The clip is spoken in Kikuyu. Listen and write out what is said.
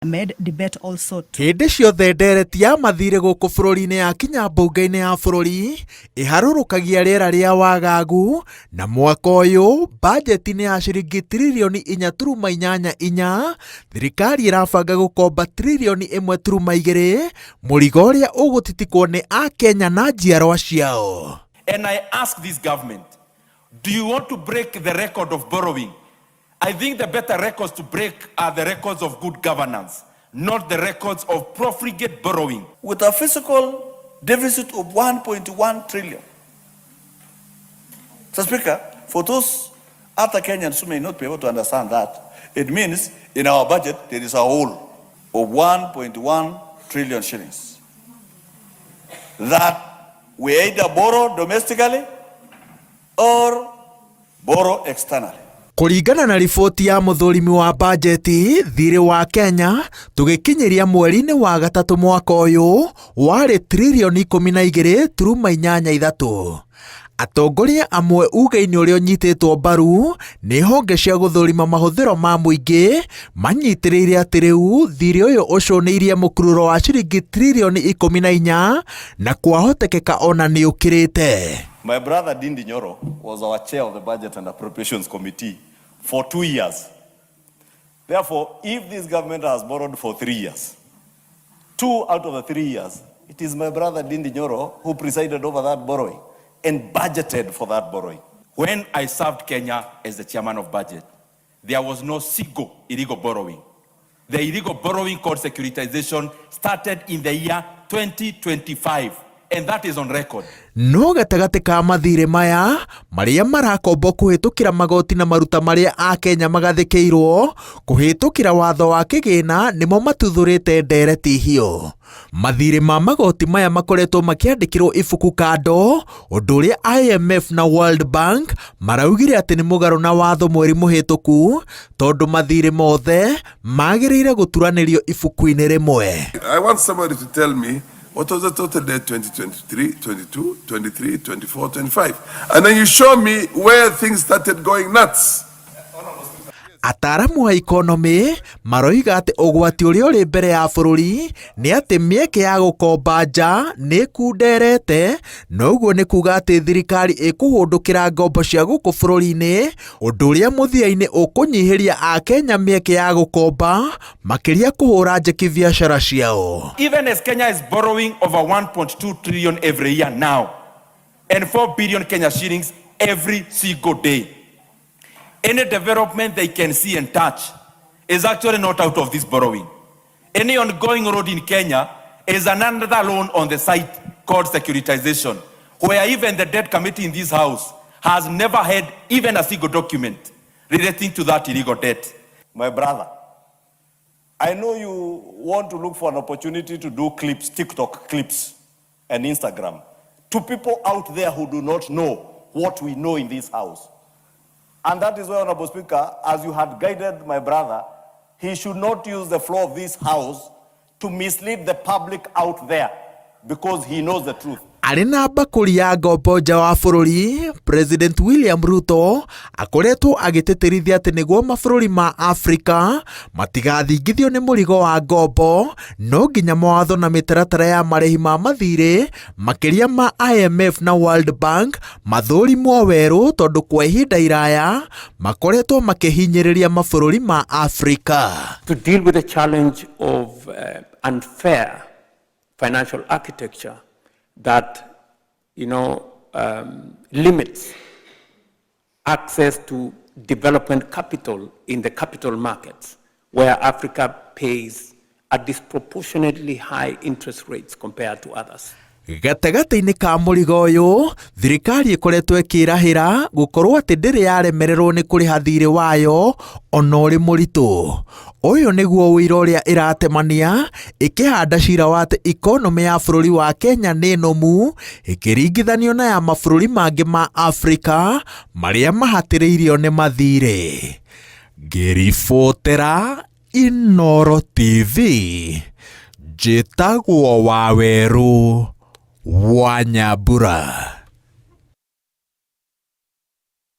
Ahmed debate also to Hĩndĩ ciothe ndereti ya mathirĩ gũkũ bũrũri-inĩ yakinya mbunge-inĩ ya bũrũri ĩharũrũkagia rĩera rĩa wagagu na mwaka ũyũ bajeti nĩ ya ciringi tiririoni inya turuma inyanya inya thirikari ĩrabanga gũkomba tiririoni ĩmwe turuma igĩrĩ mũrigo ũrĩa ũgũtitikwo nĩ akenya na njiarwa ciao. And I ask this government, do you want to break the record of borrowing? I think the better records to break are the records of good governance, not the records of profligate borrowing. With a fiscal deficit of 1.1 trillion. Mr. Speaker, for those other Kenyans who may not be able to understand that, it means in our budget there is a hole of 1.1 trillion shillings that we either borrow domestically or borrow externally. Kũringana na riboti ya mũthũrimi wa bajeti, thirĩ wa Kenya tũgĩkinyĩria mweri-inĩ wa gatatũ mwaka ũyũ warĩ tiririoni ikũmi na igĩrĩ turuma inyanya ithatũ. Atongoria amwe uge-inĩ ũrĩa ũnyitĩtwo mbaru nĩ honge cia gũthũrima mahũthĩro ma mũingĩ manyitĩrĩire atĩ rĩu thirĩ ũyũ ũcũnĩirie mũkururo wa ciringi tiririoni ikũmi na inya na kwahotekeka ona nĩ ũkĩrĩte. My brother Ndindi Nyoro was our chair of the Budget and Appropriations Committee for 2 years. Therefore, if this government has borrowed for 3 years, 2 out of the 3 years, it is my brother Ndindi Nyoro who presided over that borrowing and budgeted for that borrowing. When I served Kenya as the chairman of budget, there was no single illegal borrowing. The illegal borrowing called securitization started in the year 2025, and that is on record. No gatagatĩ ka mathirĩ maya marĩa marakombwo kũhĩtũkĩra magoti na maruta marĩa akenya magathĩkĩirwo kũhĩtũkĩra watho wa kĩgĩna nĩmo matuthũrĩte ndereti hiũ. Mathirĩ ma magoti maya makoretwo makĩandĩkĩrwo ibuku kando, ũndũ ũrĩa IMF na World Bank maraugire atĩ nĩ mũgarũ na watho mweri mũhĩtũku tondũ mathirĩ mothe magĩrĩire gũturanĩrio ibuku-inĩ rĩmwe. I want somebody to tell me what was the total debt 2023, 22, 23, 24, 25. And then you show me where things started going nuts. Ataaramu a ikonomĩ maroiga atĩ ũgwati ũrĩa ũrĩ mbere ya bũrũri nĩ atĩ mĩeke ya gũkomba nja nĩ ĩkunderete na ũguo nĩ kuga atĩ thirikari ĩkũhũndũkĩra ngombo cia gũkũ bũrũri-inĩ ũndũ ũrĩa mũthia-inĩ ũkũnyihĩria akenya mĩeke ya gũkomba makĩria kũhũra njeki biacara ciao. Even as Kenya is borrowing over 1.2 trillion every year now, and 4 billion Kenya shillings every single day, any development they can see and touch is actually not out of this borrowing. Any ongoing road in Kenya is another loan on the site called securitization, where even the debt committee in this house has never had even a single document relating to that illegal debt. My brother, I know you want to look for an opportunity to do clips, TikTok clips and Instagram, to people out there who do not know what we know in this house. And that is why, Honorable Speaker, as you had guided my brother, he should not use the floor of this house to mislead the public out there because he knows the truth. Arĩ na mbakũri ya ngombo nja wa bũrũri, President William Ruto akoretwo agĩtĩtĩrithia atĩ nĩguo mabũrũri ma Afrika matigathingithio nĩ mũrigo wa ngombo no nginya mawatho na mĩtaratara ya marĩhi ma mathirĩ makĩria ma IMF na World Bank mathũrimwo werũ tondũ kwa ihinda iraya makoretwo makĩhinyĩrĩria mabũrũri ma Afrika. To deal with the challenge of unfair financial architecture that limits access to development capital in the capital markets, where Africa pays a disproportionately high interest rates compared to others. Gatagatĩ-inĩ ka mũrigo ũyũ thirikari ĩkoretwo ĩkĩrahĩra gũkorwo atĩ ndĩrĩ yaremererwo nĩ kũrĩha thirĩ wayo ona ũrĩ mũritũ. Ũyũ nĩguo ũira ũrĩa ĩratemania ĩkĩhanda cira wa atĩ ikonomĩ ya bũrũri wa Kenya nĩ nũmu ĩkĩringithanio na ya mabũrũri mangĩ ma Afrika marĩa mahatĩrĩirio nĩ mathirĩ. Ngĩribotera Inooro TV njĩtagwo Wawerũ wa Nyambura.